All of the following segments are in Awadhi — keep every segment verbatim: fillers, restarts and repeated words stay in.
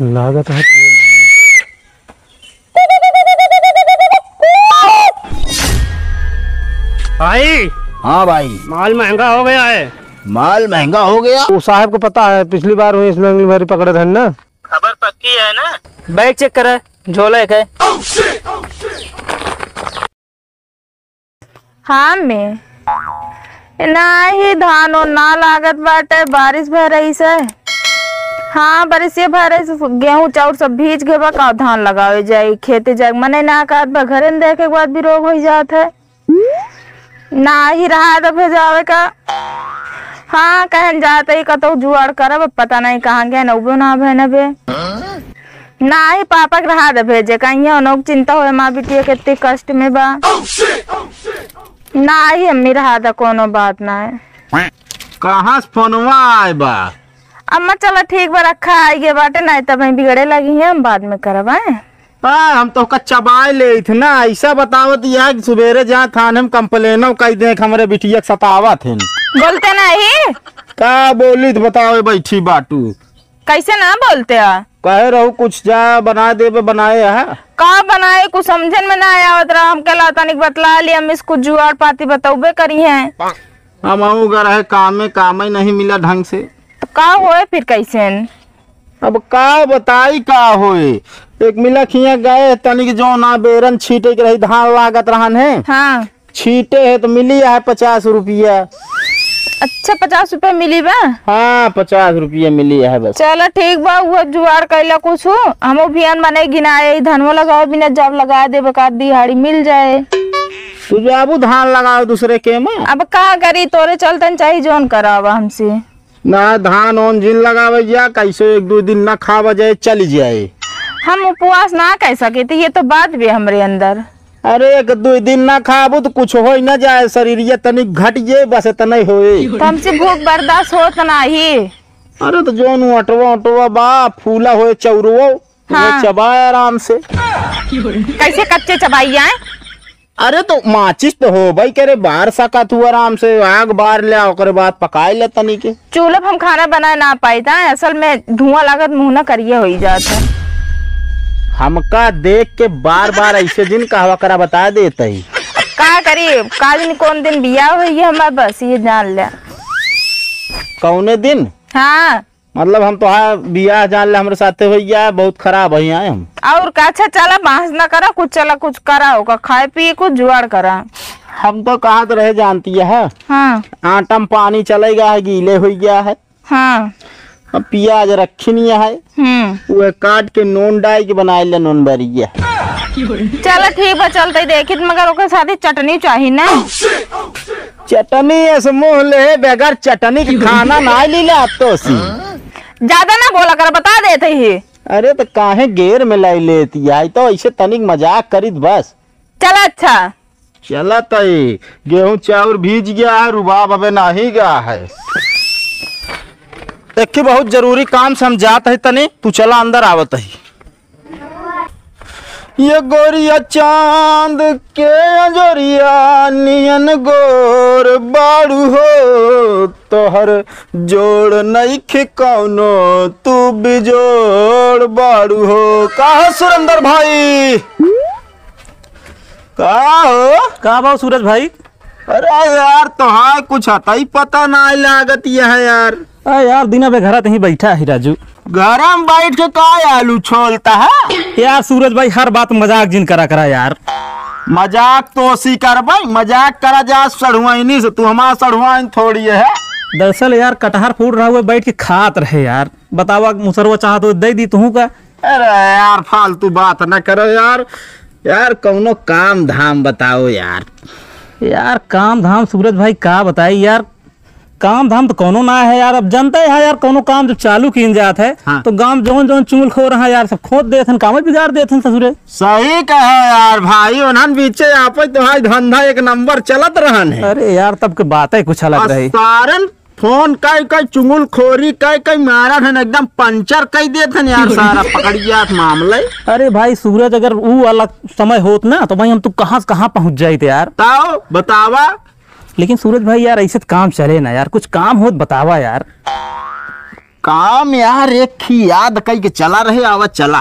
लागत है। भाई। हाँ भाई। माल महंगा हो गया है। माल महंगा हो गया? वो साहब को पता है, पिछली बार हुई इसने अगली बारी पकड़े थे ना। खबर पक्की है ना? बैग चेक करे, झोला एक है। हाँ, में। नाही, धान ओन ना लागत बाटे, बारिश भय रही से। हाँ, बारिश ये भय रही से, गेहूं चाउर सब भीज गए बा, का धान लगावे जाई, खेते जाए, मने ना कहत बा, घरे न देखे के बाद भी रोग हो जात है। नाही रहा तो भेजावे का। हाँ, कहन जात ही कतौ जुआड़ करब, अब पता नहीं कहाँ गए, नौबो ना भय नबे। नाही, पापा के रहा दे भेजे, कहीं उनोक चिंता होए, माँ बिटिया कितनी कष्ट में बा। नाही, अम्मी रहा दे, कोनो बात ना है। कहाँ से फोनवा आए बा? अम्मा, चलो ठीक बा, रखा, आई गए बाटे, नहीं तब बिगड़े लगी हैं, हम बाद में करब, आए। आ, हम तो का चबाए लेत ना, ऐसा बतावत यह कि सुबेरे जहाँ थाने में complain कई देख हमरे बिटिया के सतावत हैं। बोलते नहीं। का बोली तो बताओ, बैठी बाटू। कैसे ना बोलते आ? कहे रहू कुछ जा बना देबे, बनाए है? का बनाए, कुछ समझन में ना आवत रहा, हम कहला तनिक बतला लिया, मिस कुछ जुआड़ पाती बतौबे करी हैं। हम अगर है काम में, काम ही नहीं मिला ढंग से। तो का होए फिर कैसे? अब का बताई का होए, एक मिला खिया गए तनिक जो ना बेरन छीटे के रही, धान लागत रहन है। हाँ। छीटे है तो मिली है पचास रुपया। अच्छा, पचास रुपया मिली बा? हाँ, पचास रुपया मिली है बस। चलो ठीक बा, वो जुआड़ कैला कुछ, हम भी अन मने गिनाए, ई धनवा लगाओ बिना जब लगा देबे का दिहाड़ी मिल जाए। तू जाबू धान लगाओ दूसरे के में। अब का करी, तोरे चलतन चाही जौन करावा हमसे। ना धान ओन जिन लगावे जा, कैसे एक दो दिन ना खावा जाए, चली जाए। हम उपवास ना कह सके थे, ये तो बात भी हमरे अंदर। अरे एक दो दिन ना खाबू तो कुछ होई ना जाए, शरीरिया तनिक घट जाए, बस इतना ही होए। तो हमसे भूख बर्दाश्त होत नाही। अरे तो जोन अटवा उटवा बा, फूला होए चौरवो, वो हाँ। चबाए आराम से। कैसे कच्चे चबाई आए? अरे तो माचिस तो होबई करे, बार सका तू आराम से, आग बार ले, ओकरे बाद पकाए ले तनी के। चूल्हा पे हम खाना बनाए ना पाई था, असल में धुआं लागत मुंह ना करिए होई जात है। हमका देख के बार बार ऐसे जिन कहवा करा, बता देत ही। का करी, का दिन कौन दिन बियाह होई है हमार, बस ये जान ले। कौने दिन? हाँ। मतलब हम तोहार बियाह जान ले हमरे साथे होई गया, बहुत खराब है यहाँ हम। और का, अच्छा चला, बहस ना करा, कुछ चला कुछ करा, ओका खाए पिए कुछ जुआड़ करा। हम तो कहत रहे जानती है, हाँ। आटा में पानी चले गया है, गीले होई गया है। हाँ। अब पियाज रखी नहीं है, हम्म। उहे काट के नून डाल के बनाए ले नून बरिया। चला ठीक बा, चलते देखित, मगर ओकर साथे चटनी चाही ना। चटनी ऐसे मुंह ले, बगैर चटनी के खाना ना लीला आप तो सी। ज्यादा ना बोला कर, बता देते ही। अरे तो काहे गेर में लाई लेती है, तो ऐसे तनिक मजाक करित बस। चला अच्छा। चला तई, गेहूं चाउर भीज गया है, रुबाब अबे नाही गया है। एक ही बहुत जरूरी काम से हम जात है तनी, तू चला अंदर आवत ही। ये गोरिया चांद के अंजोरिया नियन गोर बाड़ू हो, तोहर जोड़ नइखे कौनो, तू बिजोड़ बाड़ू हो। का हो सुरेंद्र भाई? का हो? का भाव सूरज भाई? अरे यार, तोहार कुछ हतई पता नाहीं लागत यह यार। अरे यार, दिना बे घरा तहीं बैठा ही राजू। घरा में बैठ के का आलू छोलता है? यार सूरज भाई, हर बात मजाक जिन करा करा यार। मजाक तो सी कर भाई, मजाक करा जा सढ़ुआइनी से, तू हमारा सढ़ुआइन थोड़ी है। दरअसल यार, कटहर फूट रहा हुआ, बैठ के खात रहे यार। बतावा, मुसरवा चाहत हो, दे दी तुहू का? अरे यार, फालतू बात न करो यार। यार, कौनो काम धाम बताओ यार। यार, काम धाम सूरज भाई का बताई यार, काम धाम तो कौनो ना है यार। अब जनता है यार, कौनो काम जब चालू कीन जात है, हाँ। तो गांव जौन जौन चुगलखोर हैं यार, सब खोद देत हैं, काम बिगाड़ देत हैं ससुरे। सही कहा यार भाई, उन्हन बीचे आपे तो भाई धंधा एक नंबर चलत रहन है। अरे यार, तब के बातें कुछ अलग और रही। सारन फोन कई कई चुगलखोरी कई कई मारत हन, एकदम पंचर कई देत हन यार, सारा पकड़ जात मामले। अरे भाई सूरज, अगर ऊ वाला समय होत ना तो भाई हम तो कहाँ से कहाँ पहुँच जाइत यार। ताओ बतावा। लेकिन सूरज भाई यार, ऐसे तो काम चले ना यार, कुछ काम होत बतावा यार। काम यार, एक ही याद कई के चला रहे, आवा चला।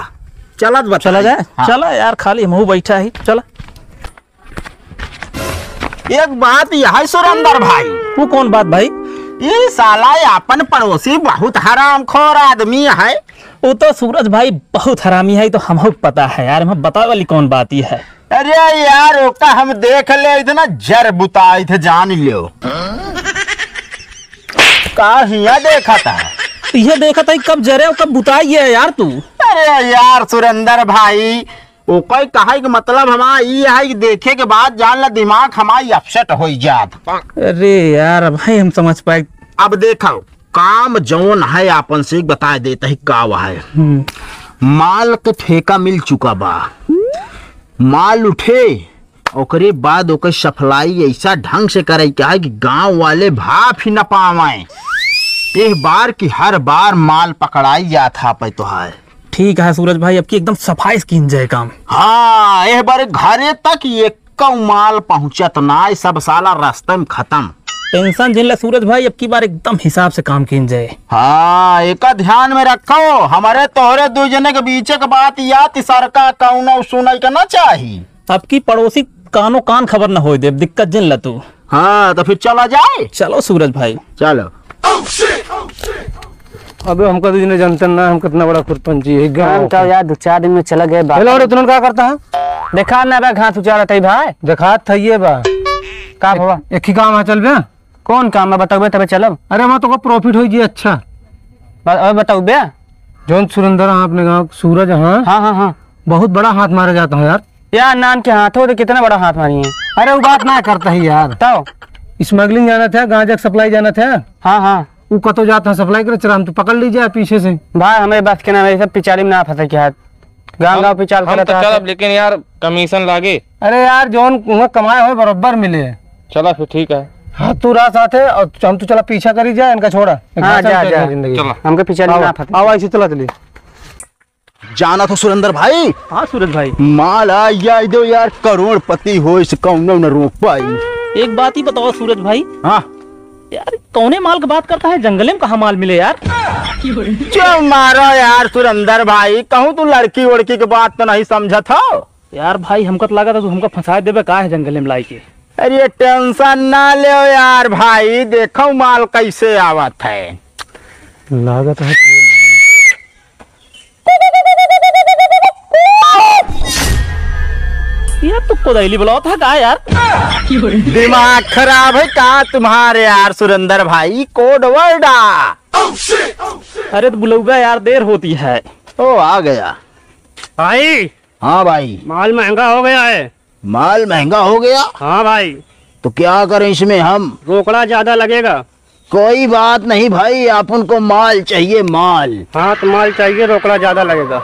चला तो बता। चला जाए? हाँ। चला यार, खाली हमहू बैठा ही, चला। एक बात यह है सुरेंद्र भाई। वो कौन बात भाई? ई साला अपन पड़ोसी बहुत हरामखोर आदमी है। वो तो सूरज भाई बहुत हरामी है, तो हमहू पता है यार, हमें बतावे वाली कौन बात ही है? अरे यार, ओका हम देख ले, इतना जर बुताई थे, जान लियो। का हिया देखा था? ये देखा था कि कब जरे और कब बुताई है यार तू। अरे यार सुरेंद्र भाई, ओकर कहे के मतलब हमार ई है कि देखे के बाद जान ला दिमाग हमार upset हो जात। अरे यार भाई, हम समझ पाए। अब देखो, काम जौन है आपन से एक बताए देता ही का है। हम्म। माल के ठेका मिल चुका बा, माल उठे, ओकरे बाद ओकर सफलाई ऐसा ढंग से करे के है कि गांव वाले भाप ही न पावें। एह बार की हर बार माल पकड़ाई जात हा पे तोहार। ठीक है सूरज भाई, अब की एकदम सफाई से कीन जाए काम। हाँ, एह बार घरे तक एक्कौ माल पहुँचत नाय, सब साला रास्ते में खत्म। Tension जिन ले सूरज भाई, अब की बार एकदम हिसाब से काम कीन जाए। हाँ, एका ध्यान में रखो, हमारे तोहरे दू जने के बीचे के बात या तिसरका कौनो सुनाई के ना चाही। अब की पड़ोसी कानो कान खबर न होए देब, दिक्कत जिन ल तू। हाँ, तो फिर चला जाए। चलो सूरज भाई। चलो। अबे हमका तो जिन्हें जानते ना, हम कितना बड़ा खुरपंची है, गाँव हम तो का। यार दो चार दिन में चला गए बाहर। हेलो, अरे तुनन का करता है? देखा ना बा, घास उचारत है भाई। देखा था ये बा। का एक, भवा? एक ही काम है, चल बे। कौन काम है, बताओ बे, तबे चलब। अरे, वहाँ तो का profit होई जी, अच्छा। ब-, अबे बताओ बे। जौन सुरेंद्र है अपने गाँव, सूरज, हाँ? हाँ, हाँ, हाँ। बहुत बड़ा हाथ मारा जाता है यार। यार, नान के हाथ हो तो कितना बड़ा हाथ मारी है। अरे, वो बात ना करता है यार। तो? Smuggling जाना था, गांजा के supply जाना था। हाँ, हाँ। वो कतो जाता है supply करे, चला, हम तो पकड़ ली जाए पीछे से। भाई, हमें बस के ना, ये सब पिचारी में ना फंसे के हाथ। गाँव हम, गाँव पिचाल हम करत तो रहत चलब, है। लेकिन यार, commission लागे। अरे यार, जौन उहाँ कमाए होए, बरोबर मिले। चला फिर, ठीक है। हाँ, तू रहा साथे, और हम तो चला पीछा करी जाए, इनका छोड़ा। हाँ, जा, जा। जिंदगी। चला। हमके पिचारी में ना फंसे। आओ, ऐसे चला चली। जाना तो सुरेंद्र भाई। हाँ सूरज भाई। माल आ जाए दो यार, करोड़पति हो, इसे कौनो न रोक पाई। एक बात ही बताओ सूरज भाई। हाँ। यार, कौने माल की बात करता है? जंगले में कहाँ माल मिले यार? क्यों मारो यार सुरेंद्र भाई, कहूँ तू लड़की वड़की के बात तो नहीं समझत हो? यार भाई, हमका तो लगा था तू हमका फंसा देबे का है जंगले में लाई के। अरे tension ना लेव यार भाई, देखो माल कैसे आवत है। लागत है। ये तो कोदैली बुलावत है का यार? दिमाग खराब है का तुम्हारे यार सुरेंद्र भाई? Code word आ। अरे तो बुलौगा यार, देर होती है। ओ, आ गया। भाई। हाँ भाई। माल महंगा हो गया है। माल महंगा हो गया? हाँ भाई। तो क्या करें इसमें हम? रोकड़ा ज्यादा लगेगा। कोई बात नहीं भाई, अपन को माल चाहिए, माल। हाँ, तो माल चाहिए, रोकड़ा ज्यादा लगेगा।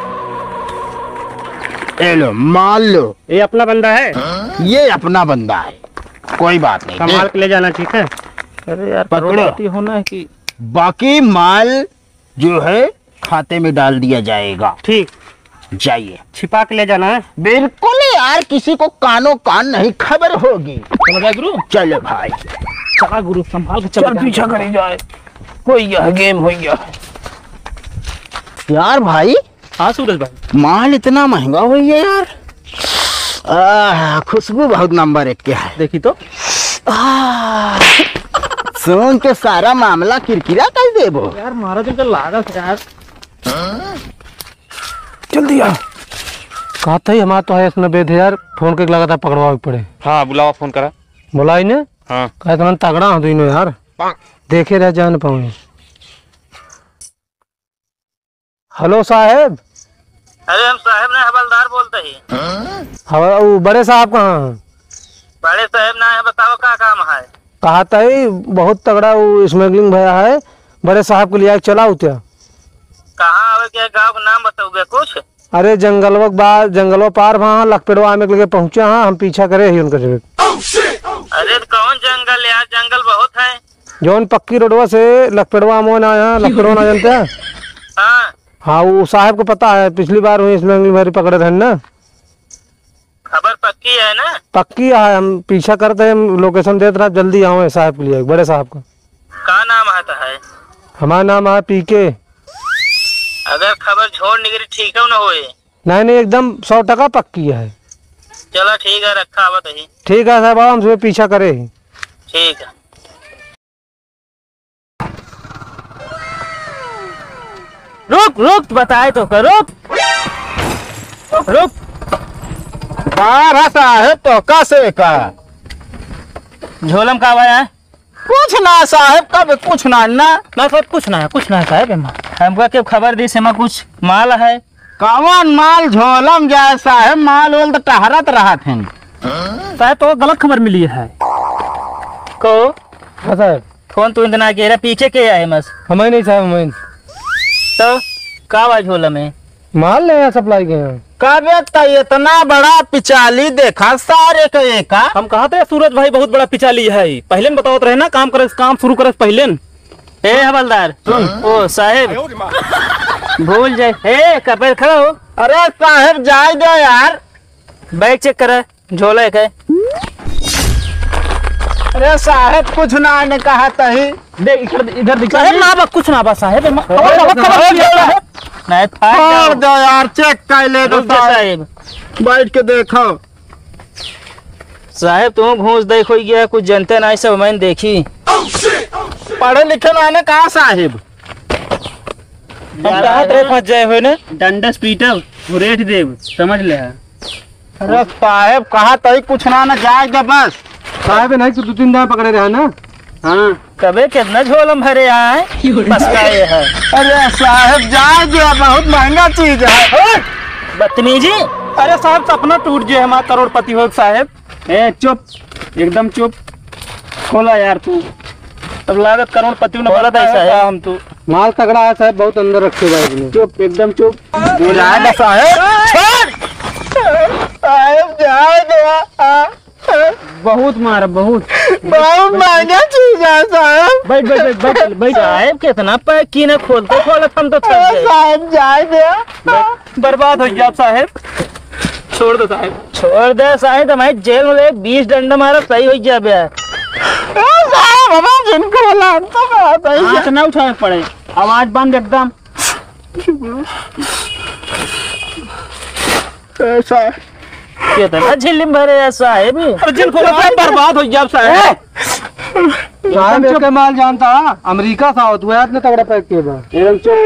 ये लो, माल लो। ये अपना बंदा है? ये अपना बंदा है, कोई बात नहीं, संभाल दे। के ले जाना, ठीक है? अरे यार, पकड़ो। करोड़पति होना है कि बाकी माल जो है खाते में डाल दिया जाएगा। ठीक। जाइए। छिपा के ले जाना है। बिल्कुल यार, किसी को कानो कान नहीं खबर होगी। चलो भाई गुरु। चलो भाई। चला गुरु, संभाल के चलो चल, जाना। पीछा करी जाए। हो गया है, game हो गया। यार भाई। हाँ सूरज भाई। माल इतना महंगा हो गया यार। आह, खुशबू बहुत नंबर एक के है। देखी तो। आह, सूंघ के सारा मामला किरकिरा कर देबो। यार महाराज, इनका लागत है यार। जल्दी आ। कहत ही हमार तो है इसमें बेद है यार, phone के लगा था पकड़वा के पड़े। हाँ, बुलावा, phone करा। बुलाई ने? हाँ। कहे तो तगड़ा हो दोनों यार। देखे रह जान पाऊँ। Hello साहेब। अरे हम साहेब ना, हवलदार बोलते ही। हवा-, वो बड़े साहब कहाँ हैं? बड़े साहेब ना है, बताओ का काम है? कहा तई बहुत तगड़ा वो smuggling भया है, बड़े साहब के लिया चला उत्या। कहाँ आवे के गाँव का नाम बताओगे कुछ? अरे जंगलवा के बाद, जंगलवा पार भा लखपेड़वा आमे के लगे पहुँचा हाँ, हम पीछा करे ही उनका जरूर। अरे तो कौन जंगल यार, जंगल बहुत है। जौन पक्की रोडवा से लखपेड़वा आमो ना यहाँ, लखपेड़वा ना जानते हैं? हाँ। हाँ, वो साहेब को पता है, पिछली बार हुई smuggling भरी पकड़े थे ना। खबर पक्की है ना? पक्की है, हम पीछा करते हैं, हम location देत रहा, जल्दी आओ साहब के लिए, बड़े साहब का। का नाम है तो है? हमारा नाम है पीके। अगर खबर झोल निकरी, ठीक है न होए? नहीं, नहीं, एकदम सौ टका पक्की है। चला ठीक है, रखा आवत ही। ठीक है साहब, आओ, हमसे पीछा करे ही। ठीक है। रुक, रुक, बताए तो कर, रुक। रुक। बारह साहेब तो का से का? झोलम का भाई है? कुछ ना साहेब, कब कुछ ना, ना। ना साहेब, कुछ ना है, कुछ ना है साहेब, एमा। हमका के खबर दी, एमा कुछ माल है। कवन माल झोलम जाए साहेब, माल ओल तो टहरत रहत हैं। साहेब, तो गलत खबर मिली है। को? हाँ साहेब। फोन तो इतना के रहा, पीछे के आए मस? हमें नहीं साहेब, हमें नहीं। तो का बा झोला में? माल ले आया, सप्लाई के हैं। कबे त इतना बड़ा पिचाली देखा सारे के एका। हम कहा थे सूरज भाई बहुत बड़ा पिचाली है, पहले न बतावत रहे ना, काम करे, काम शुरू करे पहले न। ए हवलदार, सुन। ओ साहेब, भूल जाए। ए कपेल खड़ा हो। अरे साहेब जाए दो यार। बैग चेक करे। झोला एक है। अरे साहेब, कुछ ना ने कहा तही। देख, इधर, इधर दिखा। साहेब, ना बा, कुछ ना बा, साहेब, एमा-, अरे, खबर, खबर, अरे, खबर, अरे, साहेब। नहीं, फाड़ छोड़ दो। दो यार, चेक कर ले तो रुक जा, साहेब। साहेब। बैठ के देखो। साहेब, तू घूस देख हो गया, कुछ जनते नहीं, सब मैंने देखी। पढ़े लिखे ना ने कहा साहेब? हम कहा थे फंस जाए हुए ने? डंडस पीटब, घुरेट देब, समझ ले। अरे साहेब, कहा तही कुछ ना, ना जाए दे बस। साहेब, नहीं तो दो तीन दाएं पकड़े रहा ना। हाँ। तबे कितना झोलम भरे आए, फंसकाए है। अरे साहेब, जाए दे, बहुत महंगा चीज है। ओए, बदतमीजी। अरे साहेब, सपना टूट जे हमार करोड़पति हो साहेब। ए, चुप, एकदम चुप। खोला यार तू। अब लागत करोड़पति न खोला बनता है साहेब। हम तू। माल तगड़ा है साहेब, बहुत अंदर रखे बैग में। चुप, एकदम चुप। जाए दे साहेब। छोड़। साहेब, जाए दे। आ, आ। बहुत मार, बहुत। बहुत महंगा चीज है साहेब। बैठ, बैठ, बैठ, बैठ, बैठ। साहेब, कितना पैक की ना खोलते खोलत हम तो थक गए। साहेब, जाए दे। बर्बाद हो गया आप साहेब। छोड़ दो साहेब। छोड़ दे साहेब, हमारे जेल में एक बीस डंडा मारा सही हो गया बे। ए साहेब, हमारे जिनको बोला हम तो बात है। हाथ ना उठावे पड़े, आवाज बंद एकदम। ऐसा कितना झिल्ली में भरे है साहेब। अरे जिनको बोला बर्बाद हो गया साहेब। साहेब, एक माल जानता, अमेरिका से आवत हुआ, इतने तगड़ा पैक किए बा। एकदम चुप।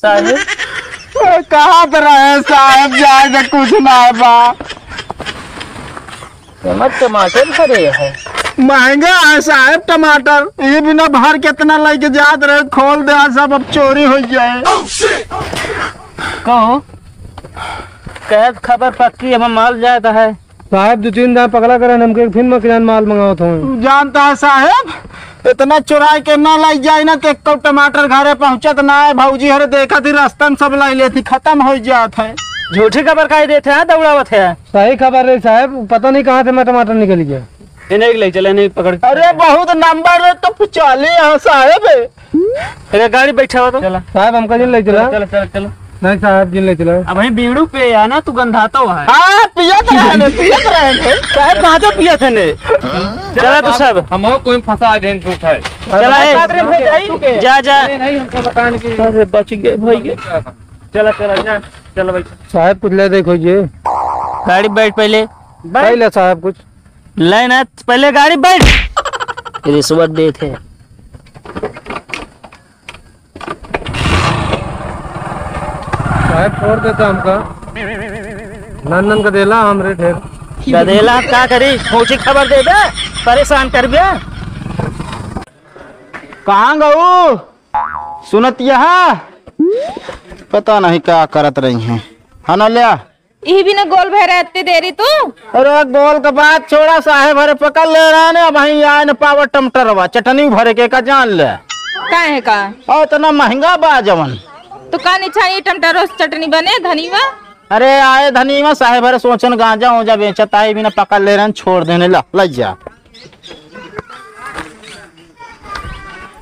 साहेब। कहाँ पे रहे साहेब, जाए तो कुछ ना बा। एमा टमाटर भरे है। महंगा है साहेब टमाटर, ये बिना भर कितना लेके जात रहे, खोल दे सब, अब चोरी हो जाए। कहो, कहत खबर पक्की, हम माल जाता है। साहेब, दो तीन दाएं पकड़ा करन, हमके फिर मकरान माल मंगावत हों। जानता है साहेब, इतना चुराए के ना लाई जाए ना, तो एक टमाटर घरे पहुँचत ना है। भौजी हरे देखा थी, रास्ता में सब लाई लेती, खत्म हो जात है। झूठी खबर काहे देते हैं, दौड़ावत है? सही खबर रही साहेब, पता नहीं कहाँ से मैं टमाटर निकल गया। इन्हें एक ले चले, इन्हें एक पकड़। अरे, बहुत नंबर है तो पुचाली है साहेब। अरे, गाड़ी बैठा हो तो। चला। साहेब, हमका जिन ले चला। चला, चला, चला, चला। नहीं साहेब, जिन ले चला। अब वहीं बीड़ू पे है ना, तू गंधाता हुआ है। हाँ, पियत रहे ने, पियत रहे ने। साहेब, कहाँ से पियत है ने? चला तू सब। हम कोई फंसा दे झूठ है। चला, ए। साथ में भाई जाई। जा, जा। नहीं, नहीं, हमको बताने की। अरे, बच गए भाई। चला, चला, जा। चला भाई। साहेब, कुछ ले देखो ये। गाड़ी बैठ पहले। बैठ। पहले साहेब कुछ। ले ना, पहले गाड़ी बैठ। रिश्वत देत है। साहेब छोड़ देता हमका। नंदन का देला हमरे ढेर। गदेला का करी? पहुंची खबर दे दे, परेशान कर बे। कहाँ गऊ? सुनत यहाँ? पता नहीं का करत रही हैं। हाँ ना ल्या? इही बिना गोल भरे अत्ते देरी तू। अरे गोल के बात छोड़ा, साहेब हरे पकड़ ले रहे ने, अब वहीं आए न पावर टमटरवा, चटनी भरे के का जान ले। काहे का? और इतना महंगा बा जवन। तो का नहीं चाहिए टमटरो से चटनी बने धनीवा? अरे आए धनीवा, साहेब हरे सोचन गांजा ओंजा बेचत आए, बिना पकड़ ले रहे, छोड़ देने ला, लइ जा।